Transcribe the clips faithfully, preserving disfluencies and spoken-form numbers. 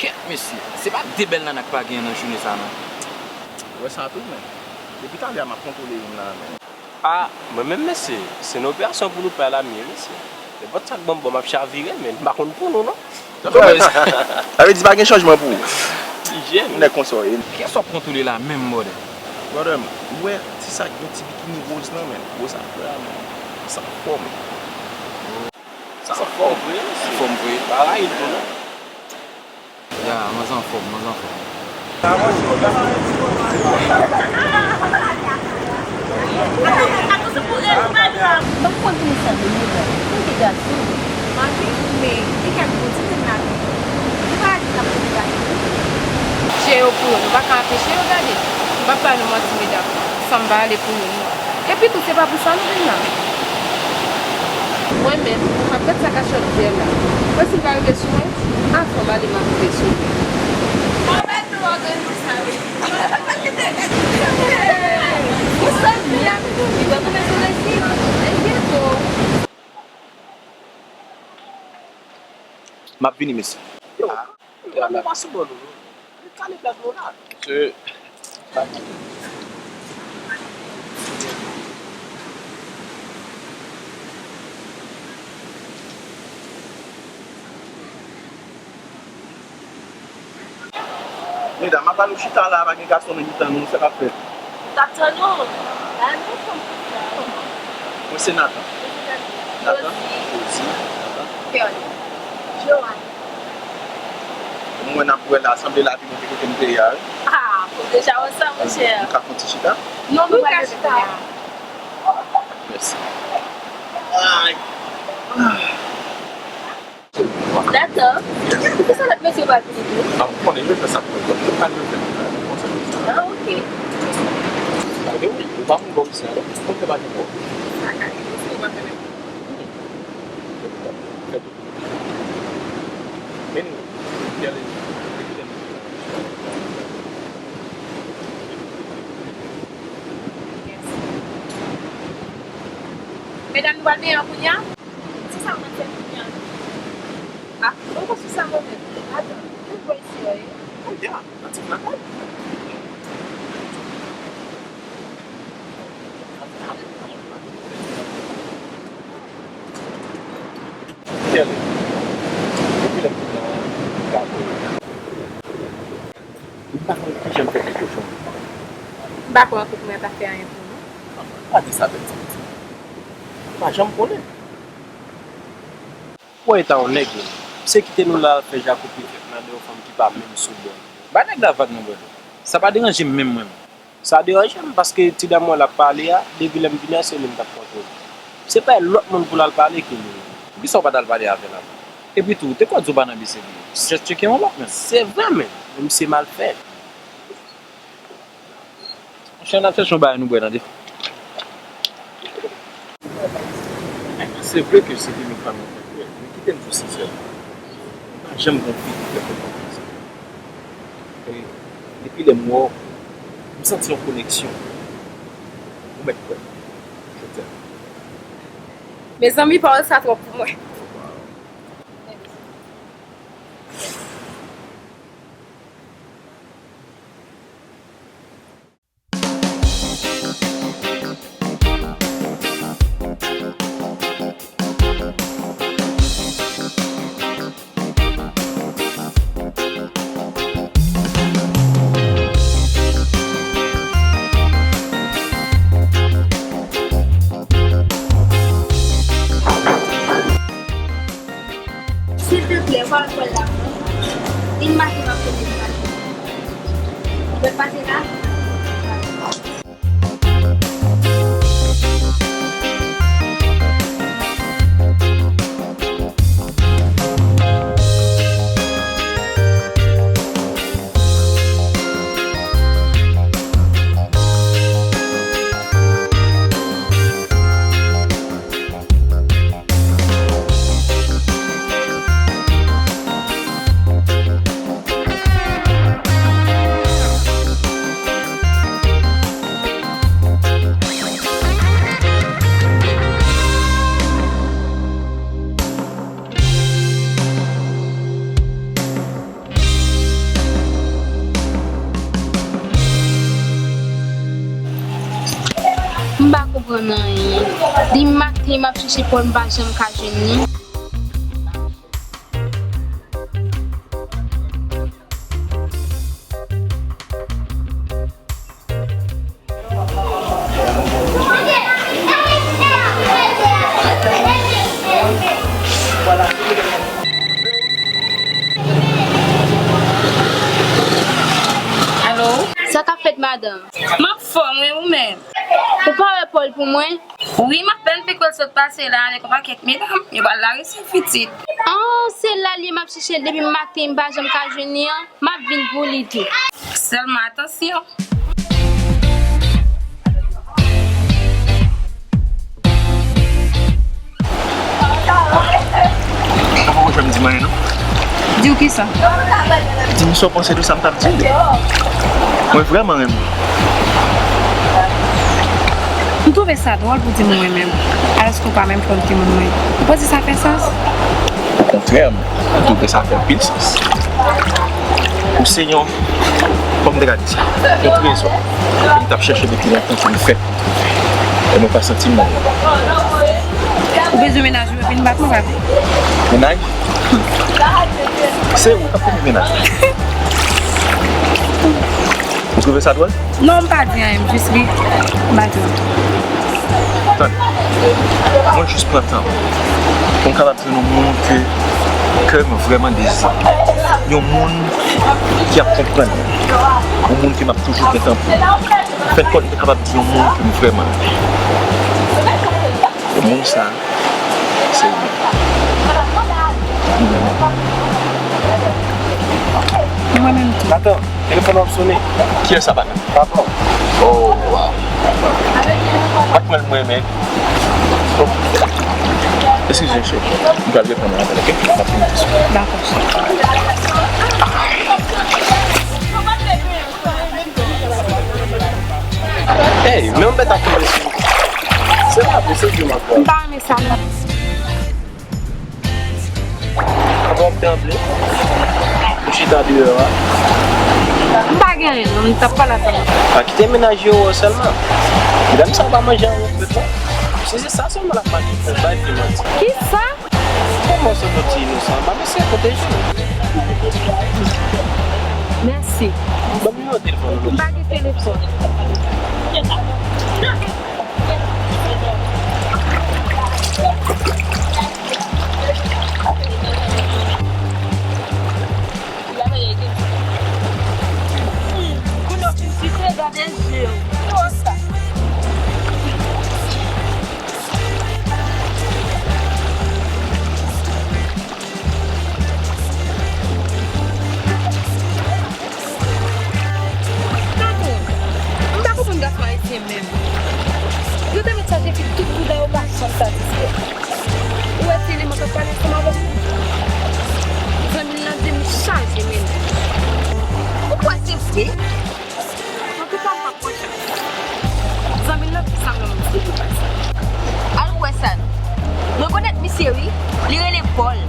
Kèt mesye, se pa de bèl nana k pa gen nan jounen sa non. Ou wè sa tou men. Depi talè a m ap kontwole youn la men. A, mwen menm mesye, se nan operasyon pou nou pral la m ye mesye. Nenpòt sa k ban m bò m ap chavire men m pa konn pou nou non. Sa vle di pa gen chanjman pou ou. Ti jèn. Nèg konsa w ye. Kiyès w ap kontwole la menm brother? Brother m, ou wè ti sa k gen yon ti bikini woz lan men, woz afè a men. Sa anfòm. Sa anfòm vre mesye. Anfòm vre. Pa rayi l tou non. Ya, manzè anfòm, manzè anfòm. M pa konn pou nou sa vini la. Mwen gen gason. Mami, men li gen bondye nan lavi. Nou pa di n ap pote gason. Jere yo pou yo, nou pa ka anpeche yo gade. M p ap ba nou manti medam. San m pa ale pou youn non. Epi tou, se pa pou sa nou vin la. Mwen menm, m ap gad sa kachòt vè la. Mwen si l pa rive sou mwen, avan m ale m ap rive sou li. Mwen sèl li ap kouri, mwen tonbe sou lesi. Enkyete w. M ap vini, mesye. Yo, yo, nou pa sou bò nou, non. Kale blag nou la. Mesye. Medam, apa nou chita la, pa gen gason nan mitan nou, sa k ap fèt? M t ap tann ou. Ba nou fanm pou sa. Mwen se Nathan. Mwen se Nathan. Nathan? Rosie. Rosie. Nathan. Joanne. Mwen ap wè la, sanble lavi mwen te kote m te ye a, wi. Ah, ou deja wè sa, monchè. Nou ka fè yon ti chita? Non, nou pral leve kounye a. Mèsi. Ay. Ah. Nathan, poukisa lòt mesye yo pa vini tou? Ah, ou konnen, yo fè sa pou mwen. Yo pa vle fè konsa. Ah, ok. Gade, wi, ou pa moun bò isi a, non. Ou konn fè pa gen bò. Sa ka rive, si ou pa fè menm. Anyway, Kelly, epi lè m di la. Medam, nou pral benyen an kounye a? Se sa w pral fè kounye a? Ah, mwen pa sou sa mwen menm. Atann, nou bò isi a, wi. Oh, yeah, natif lakay. Kelly, depi lè m vin la, m pa konn. M pa konn kijan m fè kèk kochon. M pa kwè ankò pou mwen ta fè anyen pou nou. Pa di sa, bèl ti pitit. Ou pa janm konnen. Ou wè eta yon nèg, menm. Misye kite nou la, al fè jako pivèt nan de yon fanm ki pa menm sou bò. Ba nèg la vag non, brother. Sa pa deranje m menm, mwen menm. Sa deranje m, paske ti dam mwen l ap pale a, depi lè m vini a, se li m t ap kontwole. Se pa lòt moun pou l al pale ke li menm. Poukisa w pa t al pale avè l avan? Epi tou, te kwè w di w pa nan bise li ye. Just tcheke yon lòt, menm. Se vre, menm. Men misye mal fè. Monchè, n ap chèche yon bagay nou bwè, tande. Se vre ke se te yon fanm mwen te kwè, men kite m di w sensèman, m pa janm gen yon fi ki fè m konfyans. E depi lè m wè w, m santi yon koneksyon. Ou mèt kwè m, jodi a. Mezanmi, pawòl sa twòp pou mwen. Silvouplè, ou pa wè pòl la pou mwen? Vin mache m ap chèche l pa jwenn. Ou pè pase la? M pa konprann anyen. Depi maten m ap chèche Pòl, m pa janm ka jwenn li. Alo? Sa k ap fèt, madanm? M anfòm, wi, ou menm? Ou pa wè Pòl pou mwen? Wi, m apèn fèk wè l sot pase la avèk yon pakèt medam. Yo pral la resèv pitit. An, se la l ye, m ap chèche l depi maten, m pa janm ka jwenn li an. M ap vin pou li tou. Sèlman atansyon. Ou poko janm di m anyen, non? Di w kisa? Di m sa w panse de sa m t ap di w. Mwen vrèman renmen w. M twouve sa dwòl pou di m ou renmen m, alòske w pa menm konn ki moun mwen ye. Ou panse sa fè sans? Okontrè, m twouve sa fè anpil sans. Ou se yon, kòman m te ka di sa? Yon trezò ke m t ap chèche depi lontan pou m fè. E mwen pa santi m nan. Ou bezwen mennaj ou epi n bat nou, gade. Mennaj? Se ou k ap konprann mennaj. Ou twouve sa dwòl? Non, m pa di anyen, m jis ri. M pa di anyen. Tann. Mwen jis pran tan pou m kapab jwenn yon moun ke kè m vrèman dezire. Yon moun ki ap konprann mwen. Yon moun ke m ap toujou gen tan pou. Fèt kòd, m te kapab di yon moun ke m vrèman renmen. E moun sa, se ou menm. Ou renmen m? Mwen menm tou. Atann, telefòn nan ap sone. Kiyès sa, patnè? Papa w. Oh, wow. Patnè, mwen renmen. Eskize, cheri. M pral reponn yon apèl, oke? M ap vin tousuit. Dakò, cheri. Ey, men yon bèt ap tonbe sou ou. Se pa vre, se di m ap pran. M pa renmen sa, non. Avan w ap tranble, ou chita deyò a. M pa gen anyen, non, m t ap pale avè w. Pa kite mennaj yo wè w sèlman. Medam sa yo pa manje anyen frèt, non. Si se sa sèlman l ap manje, bay fi manti. Kisa? Kòman w se yon ti inosan? Ba mesye pwoteje w. Mèsi. Ban m nimewo telefòn ou. M pa gen telefòn. Kounye w fin site, gade je w. Ki wòs sa? Tonton, m pa konprann gason ayisyen menm. Yo te mèt chaje fi tout bouda yo pa janm satisfè. Ou wè ti eleman k ap pale ansanm avè m? Zanmi l lan di m chaje mennaj. Ou kwè se vre? Antouka, m p ap pran chans. Zanmi l lan di sa m nan moun se li pase. Al wè sa non. M rekonèt misye wi. Li rele Pòl.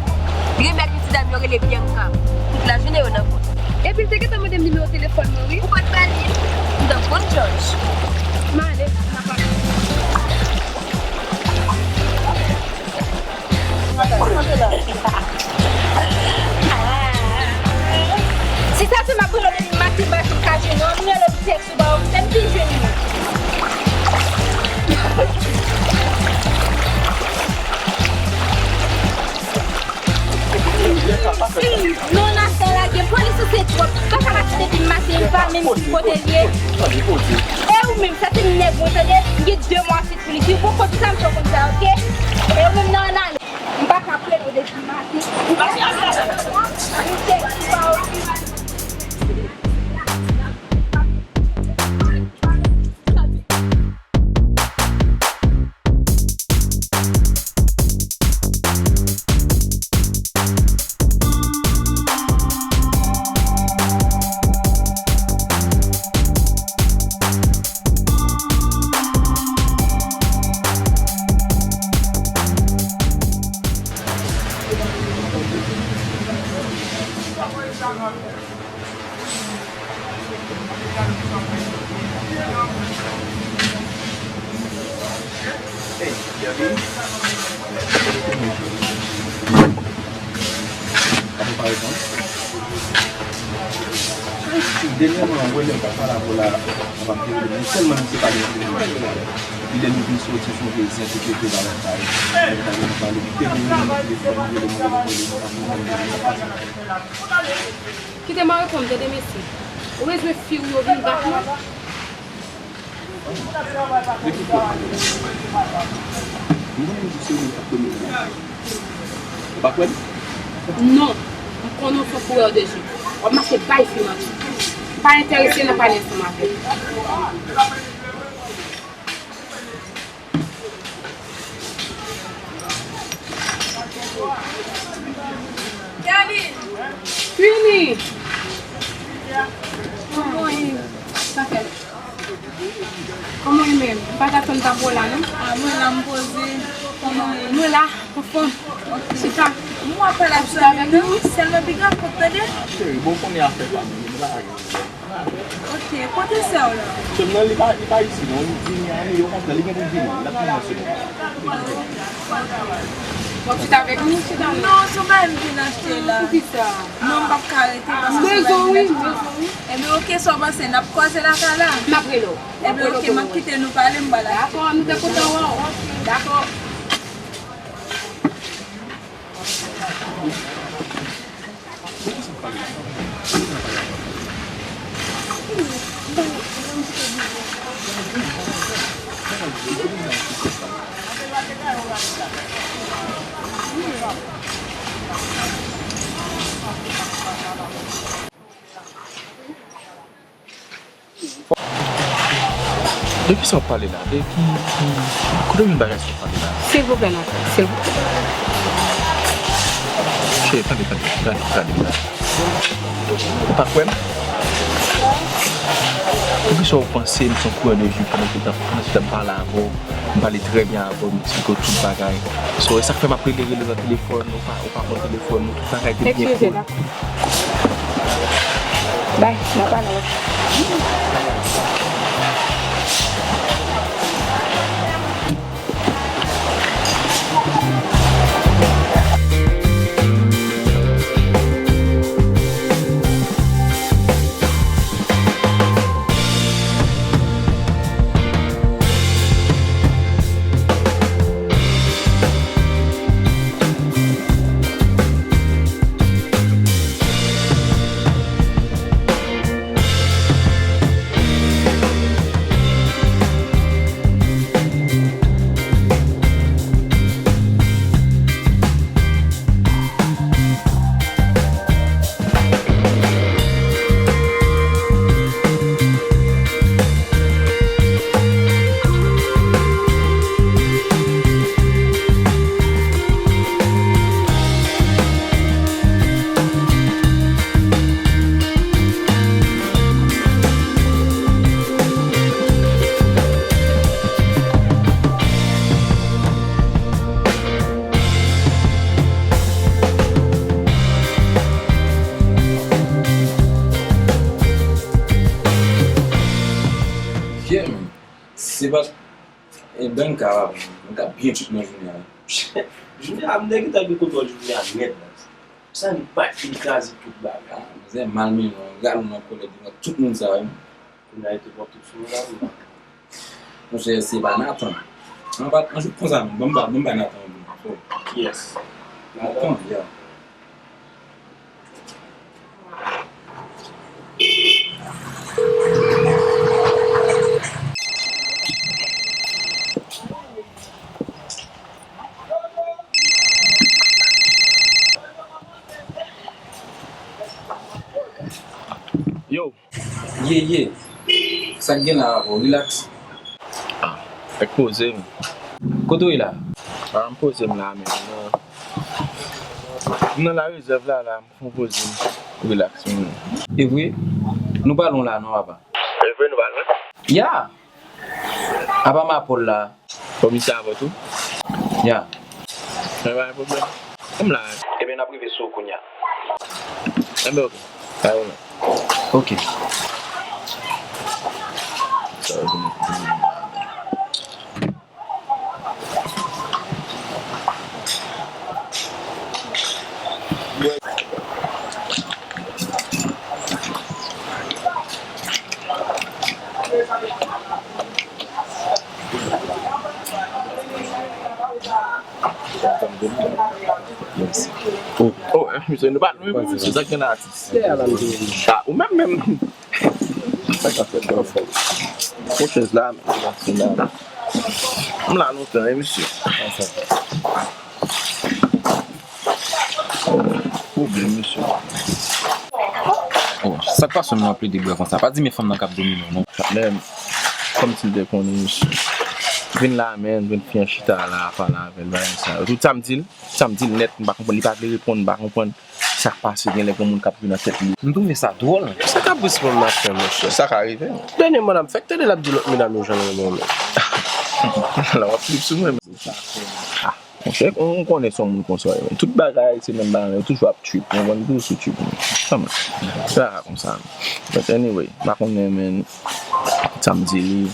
Li renmen ak yon ti dam yo rele Bianca. Tout lajounen yo nan kont. Epi l te gentan mande m nimewo telefòn mwen wi. Ou pa t ba li l? M t ap konn Jòj. M ale, n ap pale. Si sa se m ap rele w depi maten, m pa janm ka jwenn ou, m rele w tèks ou ba w, m fè m vin jwenn ou. Non, Nastan lage, pran li sou se twòp. Kaka la kite vin mache, li pa menm di kote l ye. E ou menm, sa se nèg mwen, tande, m gen de mwa sou li. Si w poko di sa, m fè w konn sa, oke? E ou menm nan ann ale. M pa ka prele w depi maten. M pa ka prele w. Dènyèman, mwen menm pa pale avè w la, m ap ap rele, men sèlman misye pale nan telefòn. Epi lè nou vin soti, se yon vye zen, se vye Valentine. Valentine, nou pale, epi te vin nan telefòn, rele mwen, rele mwen, rele mwen, rele mwen. Kite m reponn, tande mesye. Ou bezwen fi w yo vin bat mwen? De ki kote? M konnen di se ou menm k ap konnen. Ou pa kwè m? Non. M konnen w se yon kourè de je. W ap mache bay fi manti. M pa enterese nan pale ansanm avè w. Rini! Kòman w ye? Sa fè? Kòman w ye menm? M pa t atann m t ap wè w la, non. Ah, mwen la, m poze. Kòman w ye? Mwen la, anfòm. Ok. Chita. M wè w ap pale ak zanmi w, non? Sèlman piga kòk, tande? Cheri, bon, konnen afè pa m, m pa lage. Ok, kote sè w la? Sè m nan, li pa, li pa isi, non. Li di Miami, okontrè, li gen pou l vini. L ap vini nan semèn. W ap chita avèk nou? Chita non. Non, se yon bagay m vin achte la. Poukisa? Non, m p ap ka rete paske se yon bagay m vin achte. Ebyen, ok, sa w panse? N ap kwaze lakay la? M ap rele w. Ebyen, ok, m ap kite nou pale, m pral achte. Dakò, nou te kontan wè w. Dakò. De ki sa w ap pale la? De ki, ki, kote w jwenn bagay sa w ap pale la? Silvouplè, Nathan, silvouplè. Cheri, tande, tande, tande, tande, tande. Ou pa kwè m? Poukisa w panse m se yon kourè de je pandan ke m t ap, pandan ke m t ap pale avè w? M pale trè byen avè w, m eksplike w tout bagay. So, e sa k fè m ap rele, rele nan telefòn, ou pa, ou pa pran telefòn, tout bagay te byen cool. Bay, n ap pale lòt. Yeah, man. Se pa, e, ben ka, ben ka byen trip nan jounen an. Jounen an, m te gentan gen kontwòl jounen an nèt la. Sa li pa t fin kraze tout bagay. Ah, manzè mal mennen w, gade w nan kòlè devan tout moun sa yo. Kounye a, yo te pran tout sou mwen la, wi. Monchè, se pa Nathan. An pa, an jouk konsa, non. Ban m ba, ban m ba Nathan yon bon. Kiyès? Nathan, yeah. Ye, ye. Sa k gen la avè w? Relax. Ah, fèk poze m. Kote w ye la? Ah, m poze m la menm. M nan la rezèv la, la, m fè yon poze m. Relax, m. E vre? Nou pa lwen la non, papa. E vre, nou pa lwen? Ya! Apa m apòl la. Kòm misye avè w tou? Ya. Men pa gen pwoblèm. Kòm la. Ebyen, n ap rive sou ou kounye a. Enben, oke. Pa gen pwoblèm. Oke. Sa yo vin. Oh, oh, eh, misye, nou pa lwen, wi, misye, sa k gen la, atis. Ah, ou menm, menm. Sa k ap fèt la, fò. Pran chèz la, m la. M la lontan, wi, mesye. Pwoblèm, mesye. Oh, sa k pase w ap plede bwè konsa? Pa di men fanm nan k ap domine w, non. Men, kòmsi m te konnen, mesye. Vin la, men, vin fi an chita la, pale avè l, bagay sa yo. Tout sa m di l, sa m di l nèt, m pa konprann, li pa vle reponn, m pa konprann. Sa k pase, genlè gen moun k ap jwe nan tèt li. M twouve sa dwòl. Se kabris mwen m ap fè, monchè. Sa ka rive. Dènye manda m fèk tande l ap di lòt medam yo jan l renmen w menm. La w ap flip sou mwen. Ah, monchè, ou konnen se yon moun konsa w ye. Tout bagay se menm bagay, ou toujou ap trip. Ou konprann, toujou sou trip. Kòman? Sa konsa. But anyway, m pa konnen, men, sa m di li.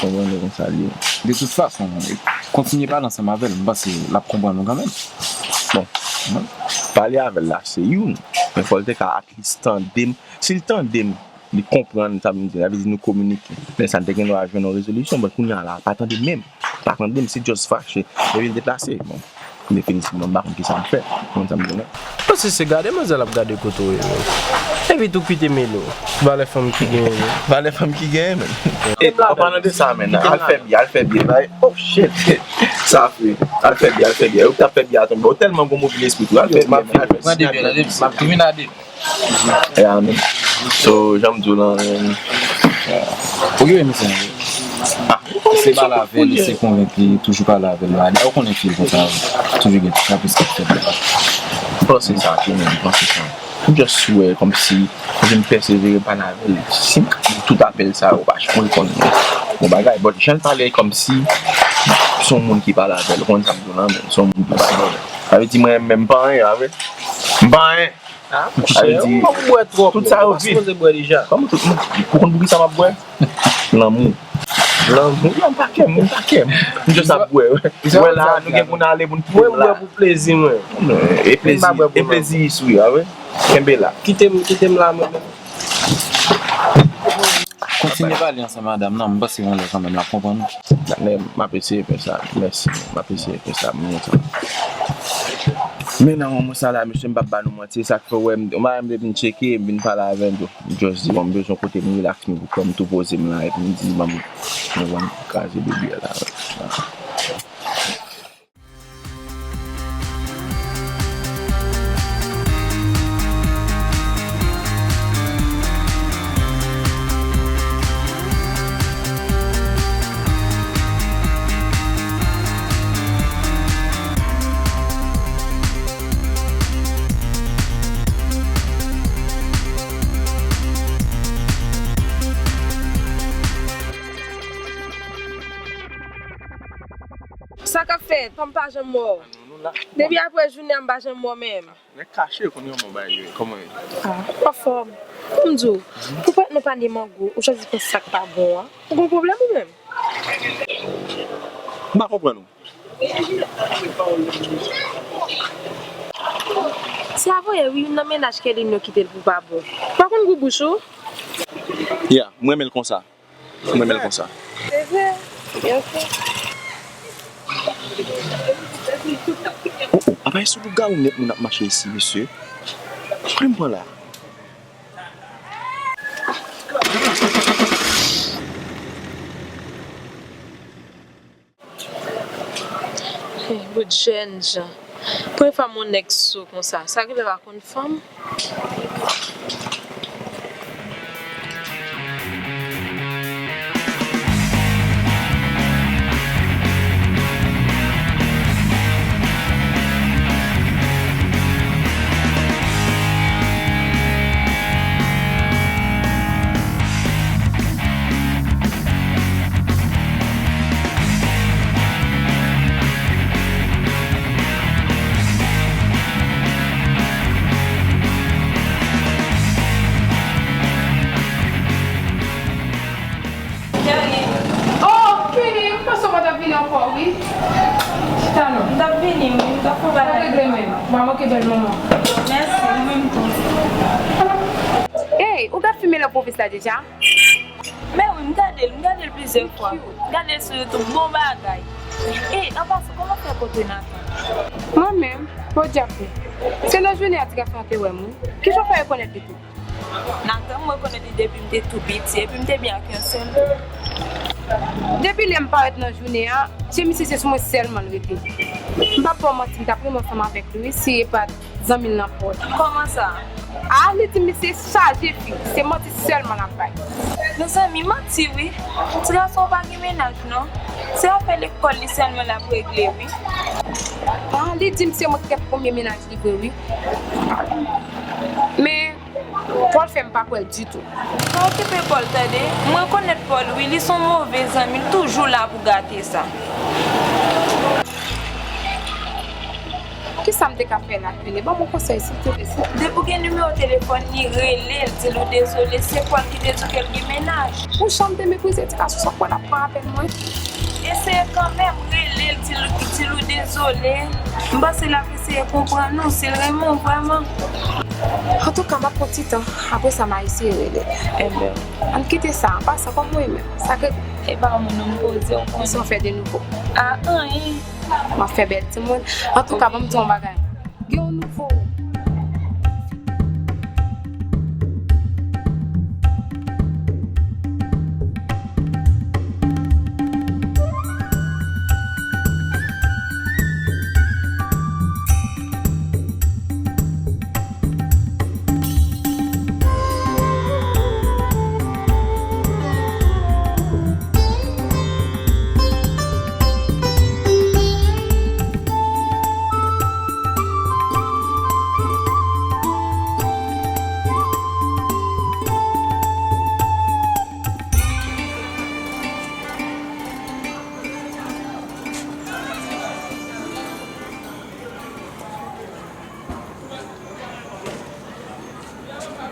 Konprann, se konsa l ye. De tout fason, kontinye pale ansanm avè l, m panse l ap konprann ou kanmenm. Bon, pale avè l la se youn, men fò l te ka at least tande m. Si l tande m, li konprann sa m di, sa vle di nou kominike. Lè sa a, n te gen dwa jwenn yon rezolisyon, men kounye a la, l pa tande m menm. L pa tande m, se just fache. Epi l deplase. Bon, definitivman, m pa konn kisa m fè. Ou konn sa m di, non? Paske se gade manzè l ap gade kote w ye, menm. Epi tou kite mele w. Valè fanm ki genyen, menm. Valè fanm ki genyen, menm. E, an palan de sa, menm, al fè byen, al fè byen, bay. Oh, shit. Sa fre. Al fè byen, al fè byen. Ou t ap fè byen a tonbe. Ou tèlman gon move lespri tou. Al fè byen, menm. Al fè byen, al fè byen. M ap vin a de. Yeah, man. So, jan m di w lan, man. Ou gen misye. Ah, se pale avè l, se konvenk li, toujou pale avè l. Ou konnen fi l konsa, toujou gen ti kapris k ap fèt la. M panse sa tou, man, m panse sa. M just wè kòmsi, kòmsi m pèsevere pale avè l. Si m ka di tout apèl sa yo, pa janm reponn mwen. Bon bagay, but jan l pale kòmsi se yon moun ki pale avè l, ou konn sa m di w lan, man, se yon moun ki pale avè l. Sa vle di mwen menm m pa anyen, pa vre? M pa anyen. Ah, monchè, ou pa pou bwè twòp, non. Ou pa sipoze bwè deja. Kòman tout moun, ou konn poukisa m ap bwè? Lanmou. Lanmou? Non, pa kè m, pa kè m. M just ap bwè, wi. Wè la, nou gen pou n ale pou n kite m la. Mwen bwè pou plezi mwen. E plezi, e plezi iswi a, wi. Kenbe la. Kite m, kite m la, mwen menm. Kontinye pale ansanm madanm nan, m panse yon lè kanmenm l ap konprann ou. M ap eseye fè sa. Mèsi. M ap eseye fè sa. M kontan. Men nan moman sa la, mesye, m p ap ba nou manti. Sa k fè w wè m, yon bagay m te vin tcheke, m vin pale avè l tou. M just di, bon, m bezwen kote m relax, m pou kò m tou poze m la, epi m di, bon, m, m, m kraze bebe a la. Sa k ap fèt? Kòm pa janm wè w. Depi apre jounen an, m pa janm wè w menm. Nèg kache konn yon mò bay yo, kòman ye? Ah, anfòm. Pou m di w, pou pèt nou pa ni mango, ou chwazi pran sa k pa bon an. Ou gon pwoblèm ou menm? M pa konprann ou. Se avanyè wi, youn nan mennaj Kelly yo kite l pou pa bon. Ou pa konn gou bouch ou? Yeah, m renmen l konsa. M renmen l konsa. Se vre? Ok. Oh, oh, apa e sou lougawou nèt moun ap mache isi, mesye? Pran m pran la. Hey, bout jènjan. Premye fwa m wè yon nèg so konsa. Sa genlè pa konn fanm? Tanou. M t ap vini, wi, m t ap fè yon bagay. Sa regle menm. M a manke bèl manman. Mèsi, ou menm tou. Ey, ou gad fim Love Movies la deja? Men wi, m gade l, m gade l plizyè fwa. M gade l sou YouTube, bon bagay. Ey, an pasan, kòman w fè kontre Nathan? Mwen menm, podyab li. Se nan jounen an ti gason an te wè m, wi. Kijan w fè rekonèt li tou? Nathan, m rekonèt li depi m te tou piti, epi m te byen ak yon sè l tou. Depi lè m parèt nan jounen an, je misye se sou mwen sèlman l rete. M p ap ba w manti, m t ap renmen ansanm avèk li, wi, si e pa t zanmi l nan pòt. Kòman sa? A, li di misye chaje fi, se manti sèlman l ap bay. Mezanmi, manti wi. Ti gason pa gen mennaj non. Se afè lekòl li sèlman l ap regle wi. A, li di m se mwen ki te premye mennaj li vre wi. Men, Paul fè m pa kwè l ditou. Pa okipe Paul tande. M rekonèt Paul wi, li se yon move zanmi, li toujou la pou gate sa. Kisa m te ka fè la, Kele? Ban m yon konsèy, silteplè, silteplè. Depi w gen nimewo telefòn li, rele l, di l ou dezole, se Paul ki te di w ke l gen mennaj. Ou janm te meprize ti gason sa, Paul ap pran apèl mwen. Eseye kanmenm, rele l, di l, di l ou dezole. M panse l ap eseye konprann ou, si l renmen w vrèman. Antouka, m ap pran ti tan, apre sa, m a eseye rele l. Enben. Ann kite sa, an pasan, kòman w ye menm? Sa k regle? E pa moun, non, m poze w konnen. Kisa w fè de nouvo? A, anyen. M ap fè bèl timoun. Antouka, ban m di w yon bagay. Gen yon nouvo.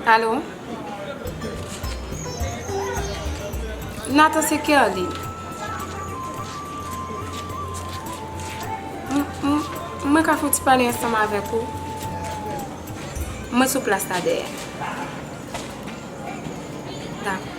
Alo? Nathan, se Kerly. M, m, mwen ka fouti pale ansanm avèk ou? Mwen sou plas la dèyè. Dakò.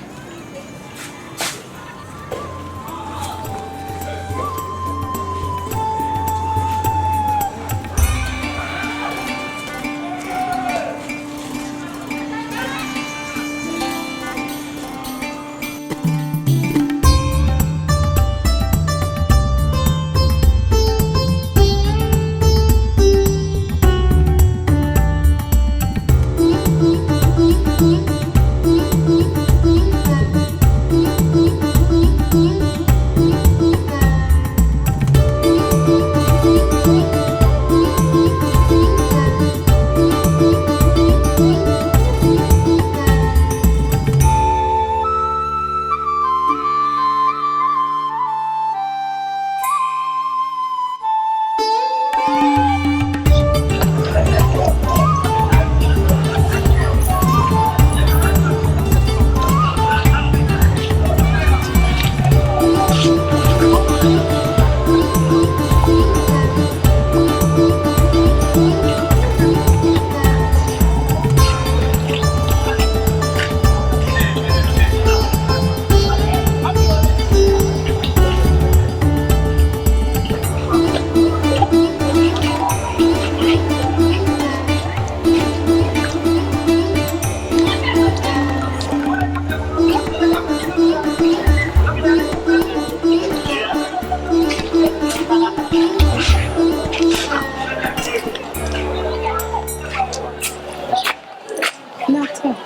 Nathan.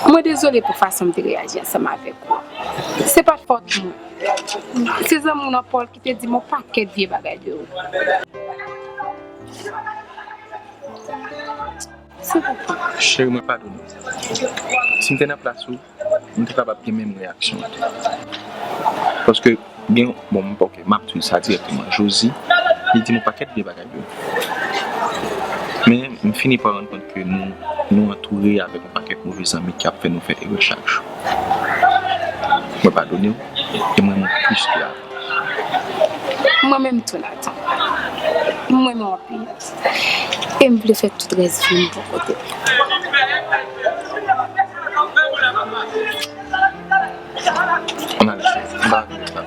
Mwen dezole pou fason m te reyaji ansanm avèk ou. Se pa t fòt mwen. Se zanmi w nan Paul ki te di m yon pakèt vye bagay de ou. Se pa t fòt mwen. Cheri, mwen padone w. Si m te nan plas ou, m te kapab gen menm reyaksyon an tou. Paske gen, bon, m, ok, m ap di w sa dirèkteman. Josie, li di m yon pakèt vye bagay de ou. Men, m fini pa rann kont ke nou, nou antoure avèk yon pakèt move zanmi k ap fè nou fè erè chak jou. Mwen padone w, e mwen renmen w plis ke avan. Mwen menm tou Nathan. Mwen renmen w anpil. E m vle fè tout rès vi m bò kote. Ann ale, cheri. M pa vle sa.